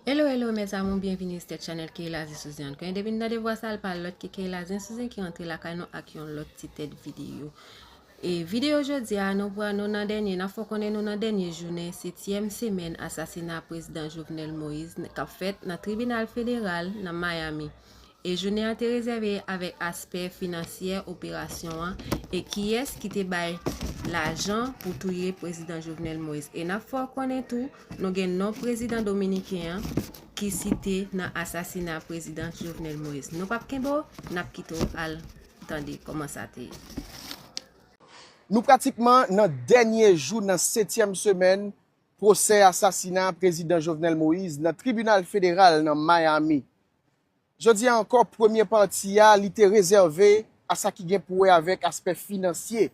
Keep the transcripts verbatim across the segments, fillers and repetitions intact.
Hello, hello, mes amours, bienvenue sur cette channel Keyla Zen Suzanne. Kwen depi n tande vwa sa, l pa lòt ke Keyla Zen Suzanne ki rantre lakay nou ak yon lòt ti tèt videyo. E videyo jodi a, nou pran nou nan dènye, n ap fè w konnen nou nan dènye jounen setyèm semèn asasina prezidan Jovenel Moïse n- k ap fèt nan tribinal federal nan Miami. E jounen an te rezève avèk aspè finansyè operasyon an e kiyès ki te bay lajan pou touye prezidan Jovenel Moïse. E n ap fè w konnen tou, nou gen non prezidan dominiken an ki site nan asasina prezidan Jovenel Moïse. Nou p ap kenbe w, n ap kite w al tande kòman sa te ye. Nou pratikman nan dènye jou nan setyèm semèn pwosè asasina prezidan Jovenel Moïse nan tribinal federal nan Miami. Jodi a ankò, premye pati a, li te rezève a sa ki gen pou wè avèk aspè finansye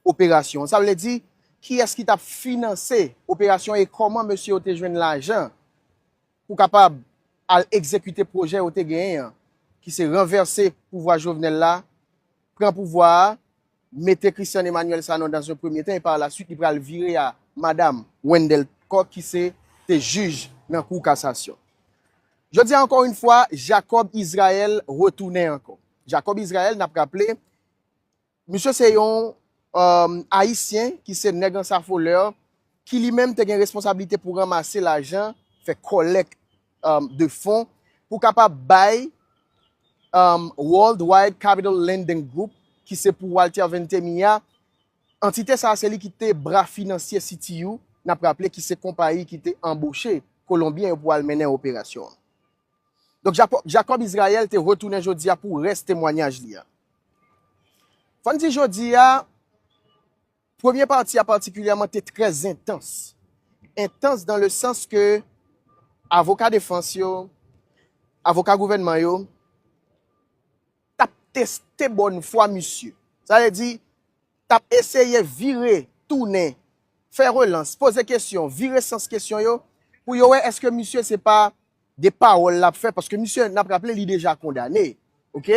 operasyon an. Sa vle di, kiyès ki t ap finanse operasyon e kòman mesye yo te jwenn lajan pou kapab al egzekite pwojè yo te genyen an, ki se ranvèse pouvwa Jovenel la, pran pouvwa a, mete Christian Emmanuel Sanon dans un premier temps, et par la suite, li pral vire a Madam Wendell Coq, ki se te jij nan Kou Kasasyon. Jodi a, ankò yon fwa, Jacob Israël retounen ankò. Jacob Israël, n ap raple, misye se yon um, Ayisyen ki se nèg ansafolè, ki li menm te gen responsablite pou ranmase lajan, fè kòlèk um, de fon, pou kapab bay um, Worldwide Capital Lending Group, ki se pou Walter Ventimiglia. Antite sa a, se li ki te bra finansye C T U, n ap raple ki se konpayi ki te anboche Kolonbyen yo pou al mennen operasyon an. Donk, Jacob, Jacob Israël te retounen jodi a pou rès temwanyaj li a. Fò n di jodi a, premye pati a patikilyèman te trè entans. Entans dans le sens que avoka defans yo, avoka gouvènman yo, t ap teste bòn fwa misye. Sa vle di, t ap eseye vire, tounen, fè relans, poze kesyon, vire sans kesyon yo, pou yo wè èske misye se pa de pawòl l ap fè, paske misye, n ap raple, li deja kondane, oke?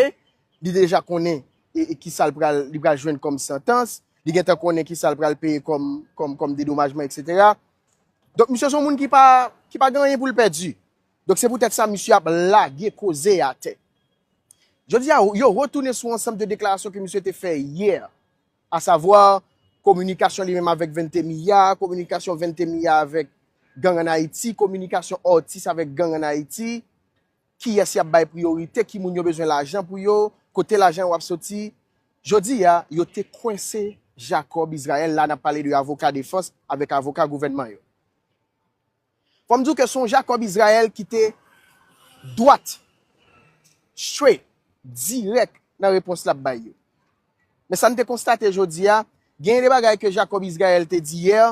Li deja konnen e, e kisa l pral, li pral jwenn kòm santans, li gentan konnen kisa l pral peye kòm, kòm, kòm dedomajman, etsetera. Donk, misye se yon moun ki pa, ki pa gen anyen pou l pèdi. Donk, se poutèt sa, misye ap lage koze atè. Jodi a, yo retounen sou ansanm de deklarasyon ke misye te fè yè, asavwa kominikasyon li menm avèk Ventimiglia, kominikasyon Ventimiglia avèk gang ann Ayiti, kominikasyon Ortiz avèk gang ann Ayiti, kiyès y ap bay priyorite, ki moun yo bezwen lajan pou yo, kote lajan yo ap soti. Jodi a, yo te kwense Jacob Israël, la n ap pale de avoka defans avèk avoka gouvènman yo. Fò m di w ke se yon Jacob Israël ki te dwat, straight, dirèk nan repons l ap bay yo. Men sa n te konstate jodi a, genyen de bagay ke Jacob Israël te di yè,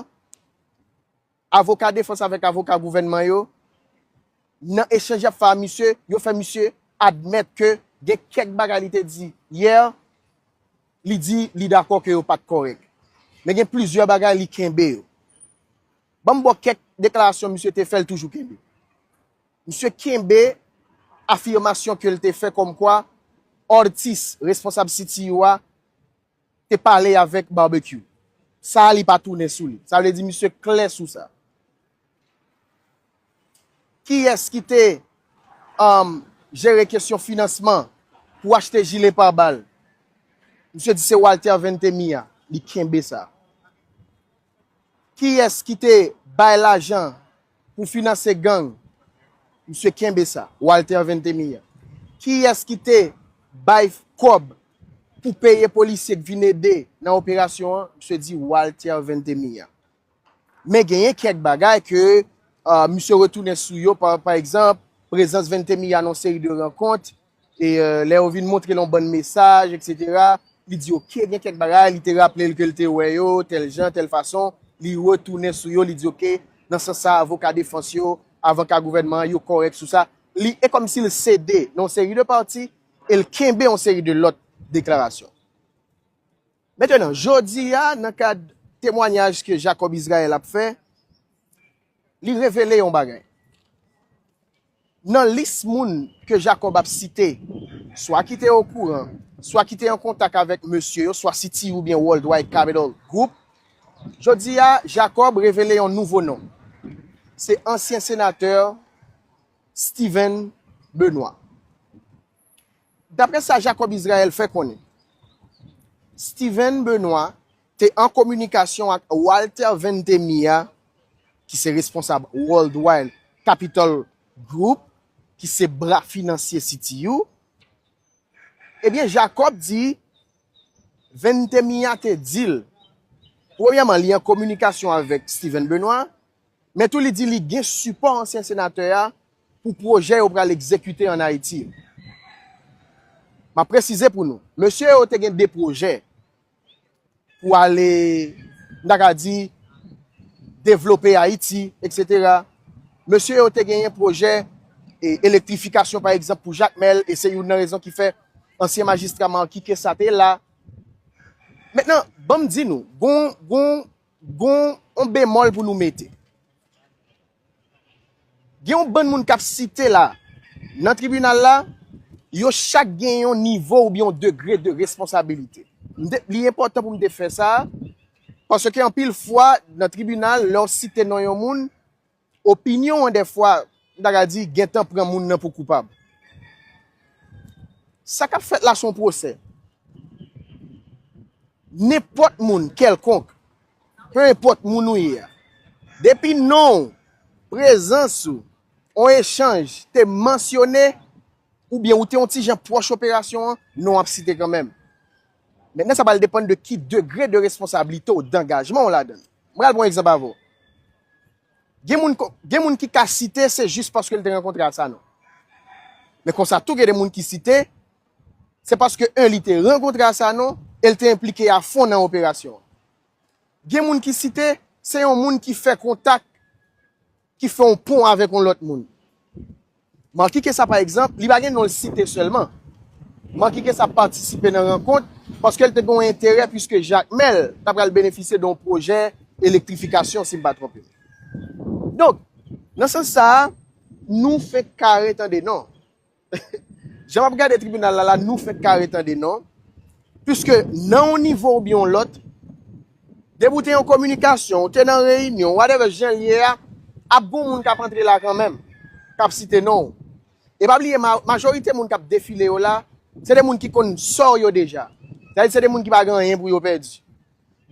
avoka defans avèk avoka gouvènman yo, nan echanj y ap fè a misye, yo fè misye admèt ke gen kèk bagay li te di yè, li di li dakò ke yo pa t kòrèk. Men gen plizyè bagay li kenbe yo. Ban m ba w kèk deklarasyon misye te fè, l toujou kenbe. Misye kenbe afimasyon ke l te fè kòmkwa Ortiz, responsab C T U a, te pale avèk Barbecue. Sa a, li pa tounen sou li. Sa vle di misye klè sou sa. Kiyès ki te um, jere kesyon finansman pou achte jile pabal? Misye di se Walter Ventimiglia, li kenbe sa. Kiyès ki te bay lajan pou finanse gang? Misye kenbe sa, Walter Ventimiglia. Kiyès ki te bay kòb pou peye polisye k vin ede nan operasyon an? Misye di Walter Ventimiglia. Men genyen kèk bagay ke uh, misye retounen sou yo, pa, pa egzanp, prezans Ventimiglia nan yon seri de rankont, e uh, lè yo vin montre l yon bann mesaj, etsetera, li di oke, gen kèk bagay, li te raple l ke l te wè yo, tèl jan, tèl fason, li retounen sou yo, li di oke, nan sans sa, avoka defans yo, avoka gouvènman an, yo kòrèk sou sa. Li, e kòmsi l sede nan yon seri de pati, e l kenbe yon seri de lòt deklarasyon. Mentenan, jodi a, nan kad temwanyaj ke Jacob Israël ap fè, li revele yon bagay. Nan lis moun ke Jacob ap site, swa ki te okouran, swa ki te an kontak avèk mesye yo, swa C T U oubyen Worldwide Capital Group, jodi a, Jacob revele yon nouvo non. Se ansyen senatè Steven Benoît. Daprè sa Jacob Israel fè konnen, Steven Benoît te an kominikasyon ak Walter Ventimiglia, ki se responsab Worldwide Capital Group, ki se bra finansye C T U. Ebyen, Jacob di Ventimiglia te di l, premyèman, li an kominikasyon avèk Steven Benoît, men tou li di li gen sipò ansyen senatè a pou pwojè yo pral egzekite ann Ayiti. M ap presize pou nou, mesye yo te gen de pwojè pou ale, m ta ka di, devlope Ayiti, etsetera. Mesye yo te genyen pwojè e, elektrifikasyon, pa egzanp, pou Jakmèl, e se youn nan rezon ki fè ansyen majistra Marquis Kessa te la. Mentnan, ban m di nou, gon, gon, gon on bemòl pou nou mete. Gen yon bann moun k ap site la nan tribinal la, yo chak gen yon nivo oubyen yon degre de responsabilite. M te, li enpòtan pou m te fè sa, paske anpil fwa nan tribinal, lè w site non yon moun, opinyon an dèfwa, m ta ka di, gentan pran moun nan pou koupab. Sa k ap fèt la se yon pwosè. Nenpòt moun kèlkonk, pe enpòt moun ou ye a, depi non w, prezans ou, on echanj te mansyone, oubyen ou te yon ti jan pwòch operasyon an, non w ap site kanmenm. Mentnan, sa pral depann de ki degre de responsablite w, dangajman w ladan l. M pral pran yon egzanp avè w. Gen moun, gen moun ki ka site, se jis paske l te rankontre a Sanon. Men konsa tou, gen de moun ki site, se paske, en, li te rankontre a Sanon e l te enplike a fon nan operasyon an. Gen moun ki site, se yon moun ki fè kontak, ki fè yon pon avèk yon lòt moun. Marquis Kessa, pa egzanp, li pa gen non l site sèlman. Marquis Kessa patisipe nan rankont paske l te gen yon enterè, piske Jakmèl ta pral benefisye de yon pwojè elektrifikasyon, si m pa twonpe m. Donk, nan sans sa a, nou fenk kare tande non. Jan m ap gade tribinal la, la, nou fenk kare tande non. Piske nan yon nivo oubyen yon lòt, depi w te yon kominikasyon, ou te nan reyinyon, whatever jan l ye a, ap gon moun k ap antre la kanmenm, k ap site non w. E pa bliye, ma-, majorite moun k ap defile yo la, se de moun ki konn sò yo deja. Sa vle di se de moun ki pa gen anyen pou yo pèdi.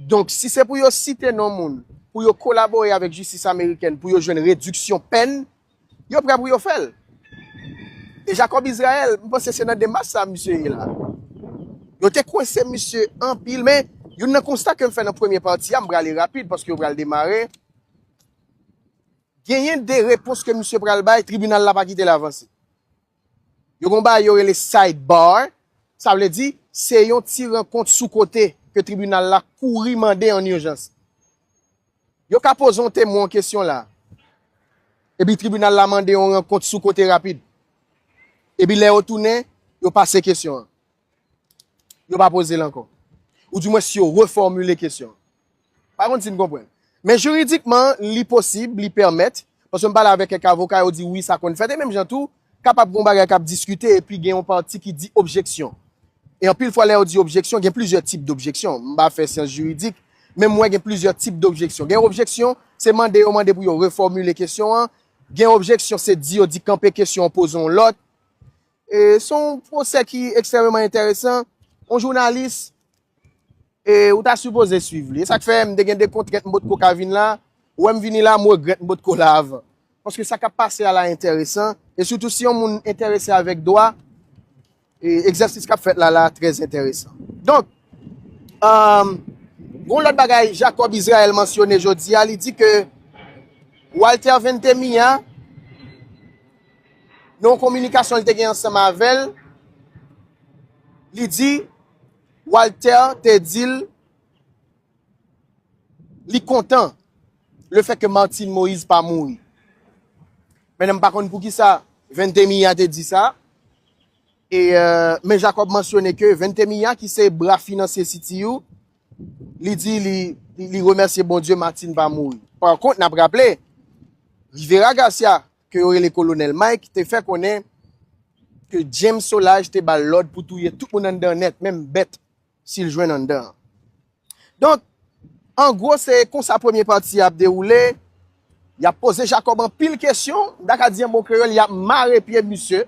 Donk, si se pou yo site non moun, pou yo kolabore avèk jistis amerikèn, pou yo jwenn rediksyon pèn, yo prè pou yo fè l. E Jacob Israel, m panse se nan demach sa misye ye la. Yo te kwense misye anpil, men youn nan konsta ke m fè nan premye pati a, m prale rapid paske yo pral demare. Genyen de repons ke misye pral bay, tribinal la pa kite l avanse. Yo gon bagay yo rele sidebar, sa vle di, se yon ti rankont sou kote ke tribinal la kouri mande an ijans. Yo ka poze yon temwen yon kesyon la, epi tribinal la mande yon rankont sou kote rapid. Epi lè yo tounen, yo pase kesyon an. Yo pa poze l ankò. Oudimwens, yo refòmile kesyon an. Pa konn si n konprann. Men jiridikman, li posib, li pèmèt, paske m pale avèk kèk avoka, yo di wi, sa konn fèt. E menm jan tou, kapab gon bagay k ap diskite, epi gen yon pati ki di objeksyon. E anpil fwa, lè yo di objeksyon, gen plizyè tip d objeksyon. M pa fè syans jiridik, men m wè gen plizyè tip d objeksyon. Gen objeksyon, se mande yo mande pou yo refòmile kesyon an. Gen objeksyon, se di yo di kanpe kesyon an, poze yon lòt. E se yon pwosè ki ekstrèmeman enteresan. Yon jounalis, e ou ta sipoze swiv li. E sa k fè m te gen de kontrent, m potko ka vin la. Ou wè m vini la, m regrèt m potko la avan. Paske sa k ap pase a la enteresan. E sitou si yon moun enterese avèk dwa, e egzèsis k ap fèt la la trè enteresan. Donk, um, gon lòt bagay Jacob Israel mansyone jodi a, li di ke Walter Ventimiglia, nan yon kominikasyon li te gen ansanm avè l, li di Walter te di l li kontan lefèt ke Martine Moïse pa mouri. Men m pa konn poukisa Ventimiglia te di sa. E, euh, men Jacob mansyone ke Ventimiglia, ki se bra finansye C T U, li di li, li, li remèsye Bondye Martine pa mouri. Pa kont, n ap raple, Rivera Garcia, ke yo rele Kolonèl Mike, te fè konnen ke James Solages te ba l lòd pou touye tout moun anndan nèt, menm bèt, si l jwenn anndan an. Donk, an gwo, se konsa premye pati a ap dewoule. Y ap poze Jakòb anpil kesyon, m ta ka di an bon kreyòl, y ap mare pye misye.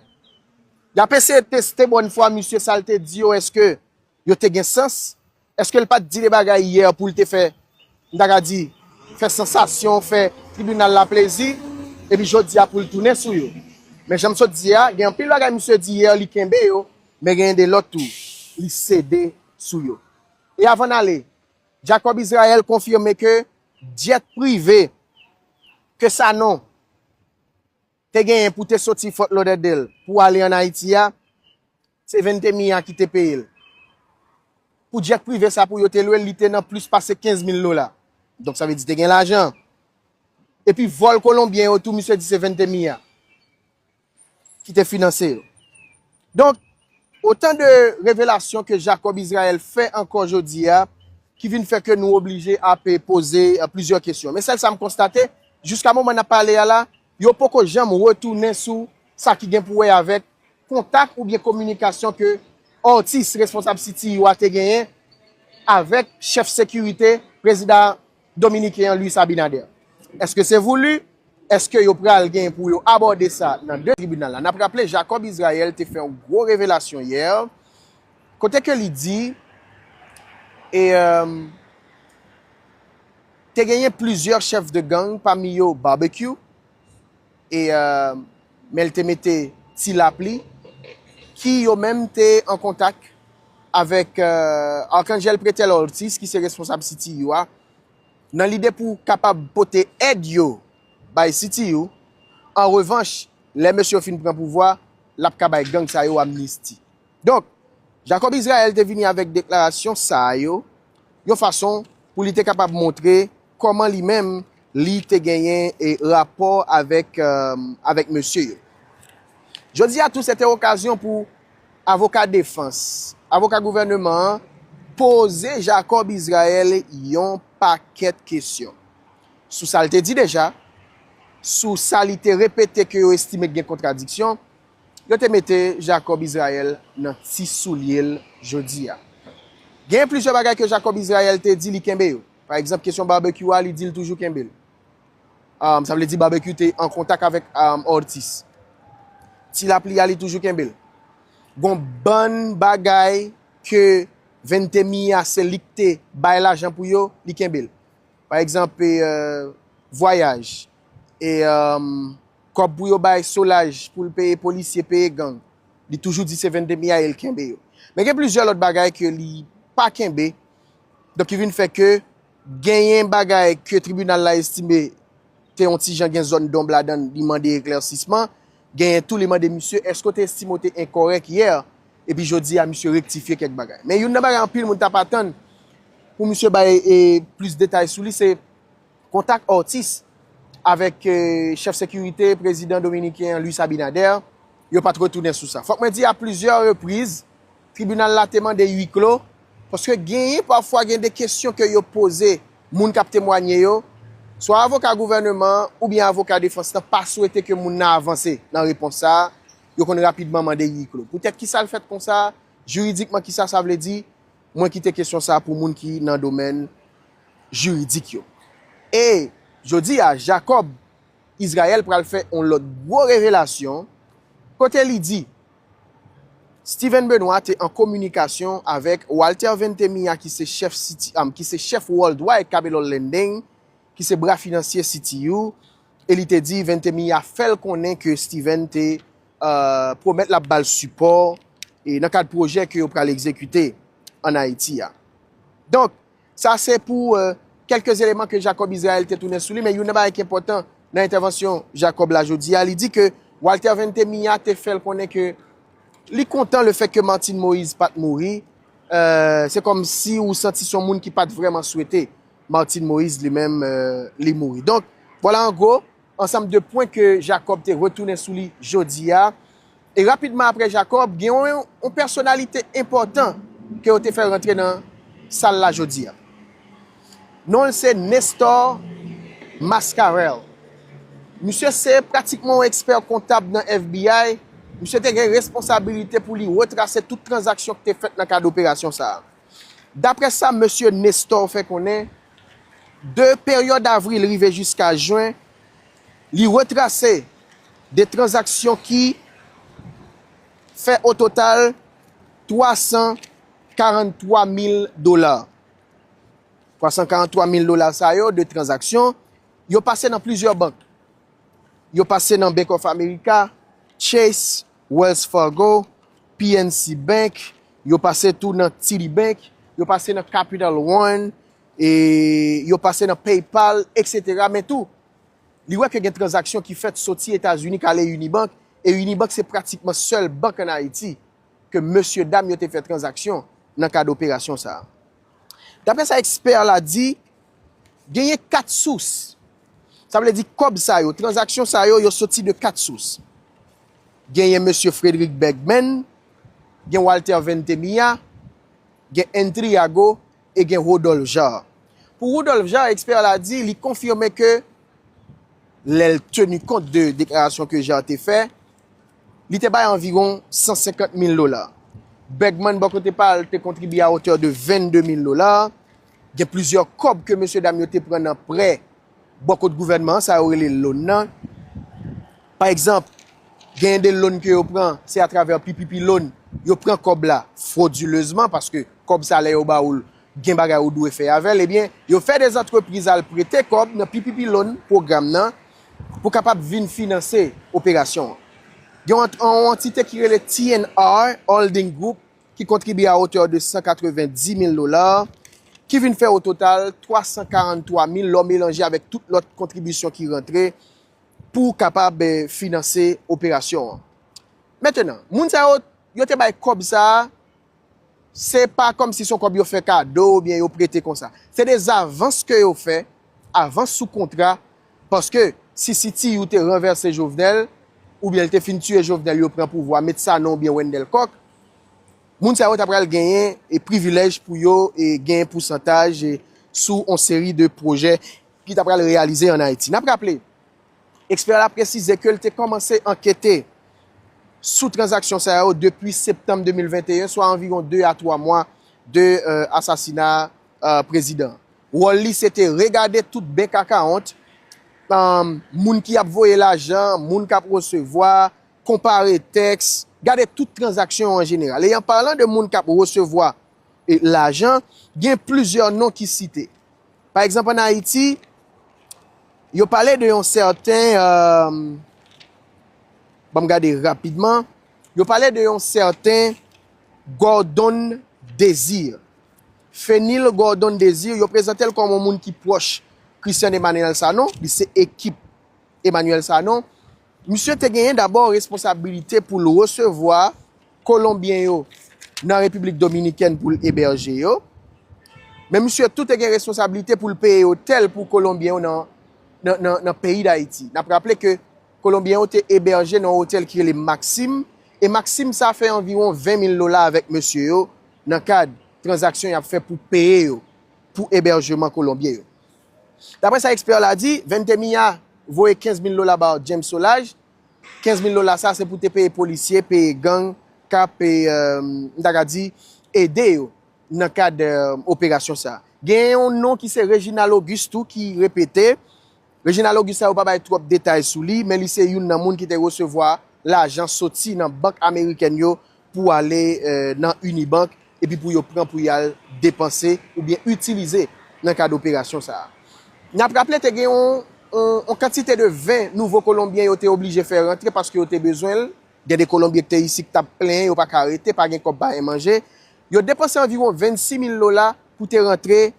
Y ap eseye teste bòn fwa misye, sa l te di yo, èske yo te gen sans? Èske l pa t di de bagay yè pou l te fè, m ta ka di, fè sansasyon, fè tribinal la plezi, epi jodi a pou l tounen sou yo? Men jan m sot di a, gen anpil bagay misye di yè, li kenbe yo, men gen de lòt tou, li sede sou yo. E avan n ale, Jakòb Izrayèl konfime ke djèt prive ke Sanon te genyen pou te soti Fort Lauderdale pou ale ann Ayiti a, se Vente Mia ki te peye l. Pou djèt prive sa pou yo te lwe l, li te nan plis pase kenz mil dola. Donk sa vle di te gen lajan. Epi vòl kolonbyen yo tou, misye di se Vente Mia ki te finanse yo. Donk, otan de revelasyon ke Jakòb Izrayèl fè ankò jodi a, ki vin fè ke nou oblije ap poze, eh, plizyè kesyon. Men sèl sa m konstate, jiska moman n ap pale a la, yo poko janm retounen sou sa ki gen pou wè avèk kontak oubyen kominikasyon ke Ortiz, responsab C T U a, te genyen avèk chèf sekirite prezidan dominiken an, Luis Abinader. Èske se voulu? Èske yo pral gen pou yo abòde sa nan de tribinal la? N ap raple, Jakòb Izrayèl te fè yon gwo revelasyon yè, kote ke li di, e, euh, te genyen plizyè chèf de gang, pami yo Barbecue, e, euh, men l te mete Ti Lapli, ki yo menm te an kontak avèk, euh, Arcangel Pretel Ortiz, ki se responsab C T U a, nan lide pou kapab pote èd yo bay C T U. An revanch, lè mesye yo fin pran pouvwa, l ap ka bay gang sa yo amnisti. Donk, Jakòb Izrayèl te vini avèk deklarasyon sa yo, yon fason pou li te kapab montre kòman li menm, li te genyen, e, rapò avèk, euh, avèk mesye yo. Jodi a tou, se te okazyon pou avoka defans, avoka gouvènman an, poze Jakòb Izrayèl yon pakèt kesyon. Sou sa l te di deja, sou sa li te repete ke yo estime gen kontradiksyon, yo te mete Jakòb Izrayèl nan ti soulye l jodi a. Gen plizyè bagay ke Jakòb Izrayèl te di li kenbe yo. Pa egzanp, kesyon Barbecue a, li di l toujou kenbe l. Um, sa vle di Barbecue te an kontak avèk, um, Ortiz. Ti Lapli a, li toujou kenbe l. Gon bann bagay ke Vente Mia se li k te bay lajan pou yo, li kenbe l. Pa egzanp, e, euh, vwayaj, e, euh, kòb pou yo bay Solaj pou l peye polisye, peye gang. Li toujou di se Vente Mia e l kenbe yo. Men gen plizyè lòt bagay ke li pa kenbe. Donk, ki vin fè ke genyen bagay ke tribinal la estime te yon ti jan gen zòn donb ladan l, li mande eklèsisman. Genyen tou, li mande misye, èske w te estime w te enkòrèk yè? Epi jodi a, misye rektifye kèk bagay. Men youn nan bagay anpil moun t ap atann pou misye bay, e, plis detay sou li, se kontak Ortiz avèk, e, chèf sekirite prezidan dominiken an, Luis Abinader. Yo pa t retounen sou sa. Fòk mwen di, a plizyè repriz, tribinal la te mande huis clos, paske genyen pafwa gen de kesyon ke yo poze moun k ap temwanye yo, swa avoka gouvènman an oubyen avoka defans lan pa swete ke moun nan avanse nan repons sa a, yo konn rapidman mande huis clos. Poutèt kisa l fèt konsa, jiridikman kisa sa vle di, mwen kite kesyon sa a pou moun ki nan domèn jiridik yo. E jodi a, Jakòb Izrayèl pral fè yon lòt gwo revelasyon, kote li di Steven Benoît te an kominikasyon avèk Walter Ventimiglia, ki se chèf City, am, ki se chèf Worldwide Capital Lending, ki se bra finansye C T U, e li te di Ventimiglia fè l konnen ke Steven te, euh, pwomèt l ap ba l sipò, e nan kad pwojè ke yo pral egzekite ann Ayiti a. Donk, sa se pou, euh, kèlke eleman ke Jakòb Izrayèl te tounen sou li, men youn nan bagay ki enpòtan nan entèvansyon Jakòb la jodi a, li di ke Walter Ventimiglia te fè l konnen ke li kontan lefèt ke Martine Moïse pa t mouri. Euh, se kòmsi ou santi se yon moun ki pa t vrèman swete Martine Moïse li menm, euh, li mouri. Donk, vwala an gwo ansanm de pwen ke Jakòb te retounen sou li jodi a. E rapidman apre Jakòb, gen yon, yon pèsonalite enpòtan ke yo te fè rantre nan sal la jodi a. Non l se Nestor Mascarell. Misye se pratikman yon ekspè kontab nan F B I. Misye te gen responsabilite pou li retrase tout tranzaksyon ki te fèt nan kad operasyon sa a. Daprè sa mesye Nestor fè konnen, de peryòd avril rive jiska jen, Li retrase de tranzaksyon ki fè o total twa san karant twa mil dola. Twa san karant twa mil dola sa yo de tranzaksyon, yo pase nan plizyè bank. Yo pase nan Bank of America, Chase, Wells Fargo, P N C Bank, yo pase tou nan T D Bank, yo pase nan Capital One, e yo pase nan PayPal, et cetera. Men tou, li wè ke gen tranzaksyon ki fèt soti Etazini k ale Unibank, e Unibank se pratikman sèl bank ann Ayiti ke mesye dam yo te fè tranzaksyon nan kad operasyon sa a. Daprè sa ekspè la di, genyen kat sous. Sa vle di kòb sa yo, tranzaksyon sa yo, yo soti de kat sous. Genyen mesye Frederick Bergman, gen Walter Ventimiglia, gen Entriago e gen Rodolphe Jaar. Pou Rodolphe Jaar, ekspè la di, li konfime ke lè l teni kont de deklarasyon ke Jaar te fè, li te bay anviwon san senkant mil dola. Bergman, bò kote pa l, te kontribye a otè de vennde mil dola. Gen plizyè kòb ke mesye dam yo te pran nan prè bò kot gouvènman an, sa yo rele loan nan. Pa egzanp, genyen de loan ke yo pran, se atravè P P P loan, yo pran kòb la fwodilezman, paske kòb sa lè yo ba ou l, gen bagay ou dwe fè avè l, ebyen, yo fè de zantrepriz al prete kòb nan P P P loan pwogram nan pou kapab vin finanse operasyon an. Gen yon, yon antite ki rele T N R Holding Group ki kontribye a otè de san katrevenndis mil dola, ki vin fè o total twa san karant twa mil lè w melanje avèk tout lòt kontribisyon ki rantre pou kapab eh, finanse operasyon an. Mentenan, moun sa yo, yo te bay kòb sa a, se pa kòmsi se yon kòb yo fè kado oubyen yo prete konsa. Se de avans ke yo fè, avans sou kontra, paske si C T U te ranvèse Jovenel, oubyen l te fin tiye Jovenel, yo pran pouvwa, met Sanon oubyen Wendell Coq, moun sa yo ta pral genyen e privilèj pou yo e genyen pousantaj e sou yon seri de pwojè ki ta pral reyalize ann Ayiti. N ap raple, ekspè la presize ke l te kòmanse ankete sou tranzaksyon sa yo depi septanm de mil venteyen, swa anviwon de a twa mwa de eh, asasina eh, prezidan. Wòl li se te regade tout bank account, eh, moun ki ap voye lajan, moun k ap resevwa, konpare tèks, gade tout tranzaksyon yo an jeneral. E an palan de moun k ap resevwa eh, lajan, gen plizyè non ki site. Pa egzanp, ann Ayiti, yo pale de yon sèten, eh, ban m gade rapidman, yo pale de yon sèten Gordon Désir. Fenil Gordon Désir, yo prezante l kòm yon moun ki pwòch Christian Emmanuel Sanon, li se ekip Emmanuel Sanon. Misye te genyen dabò responsabilite pou l resevwa Kolonbyen yo nan Repiblik Dominikèn pou l ebèje yo. Men misye tou te gen responsablite pou l peye otèl pou Kolonbyen yo nan, nan, nan, nan peyi Dayiti. N ap raple ke Kolonbyen yo te ebèje nan yon otèl ki rele Maxim, e Maxim sa fè anviwon ven mil dola avèk mesye yo nan kad tranzaksyon y ap fè pou peye yo pou ebèjeman Kolonbyen yo. Daprè sa ekspè la di, Ventimiglia voye kenz mil dola ba James Solages. Kenz mil dola sa se pou te peye polisye, peye gang k ap, eh, m ta ka di, ede yo nan kad eh, operasyon sa. Gen yon non ki se Reginald Auguste tou ki repete. Reginald Auguste sa yo pa bay twòp detay sou li, men li se youn nan moun ki te resevwa lajan soti nan bank amerikèn yo pou ale eh, nan Unibank epi pou yo pran pou y al depanse oubyen itilize nan kad operasyon sa a. N ap raple te gen yon, yon, yon kantite de ven nouvo Kolonbyen yo te oblije fè rantre paske yo te bezwen l. Gen de Kolonbyen ki te isit ki t ap plenyen yo pa ka rete, pa gen kòb, pa gen manje. Yo depanse anviwon vennsis mil dola pou te rantre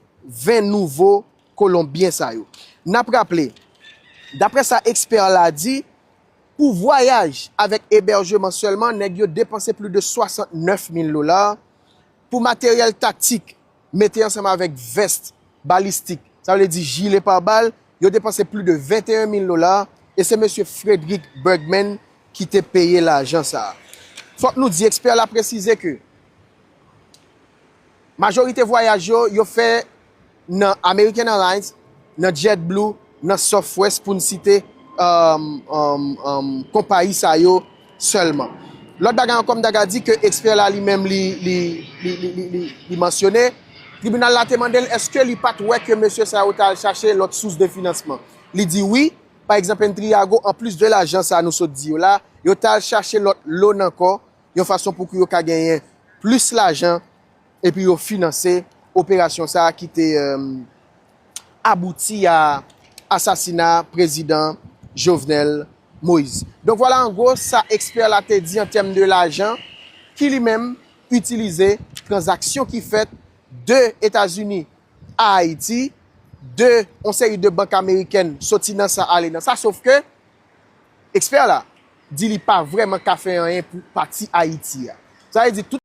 ven nouvo Kolonbyen sa yo. N ap raple, daprè sa ekspè la di, pou vwayaj avèk ebèjeman sèlman, nèg yo depanse plis de swasantnèf mil dola. Pou materyèl taktik, mete ansanm avèk vès balistik, sa vle di jile pabal, yo depanse plis de venteyen mil dola, e se mesye Frederick Bergman ki te peye lajan sa a. Fòk nou di, ekspè la presize ke majorite vwayaj yo, yo fè nan American Airlines, nan JetBlue, nan Southwest, pou n site um, um, um, konpayi sa yo sèlman. Lòt bagay ankò, m ta ka di ke ekspè la li menm li, li, li, li, li, li, li mansyone, tribinal la te mande l èske li pa t wè ke mesye sa yo t al chache lòt sous de finansman. Li di wi, Pa egzanp, Intriago, anplis de lajan sa a nou sot di yo la, yo t al chache lòt loan ankò, yon fason pou ke yo ka genyen plis lajan, epi yo finanse operasyon sa a ki te, euh, abouti a asasina prezidan Jovenel Moïse. Donk, vwala, an gwo, sa ekspè la te di an tèm de lajan ki li menm itilize tranzaksyon ki fèt de Etazini a Ayiti, de yon seri de bank amerikèn soti nan sa, ale nan sa, sof ke ekspè la di li pa vrèman ka fè anyen pou pati Ayiti a. Sa vle di, tout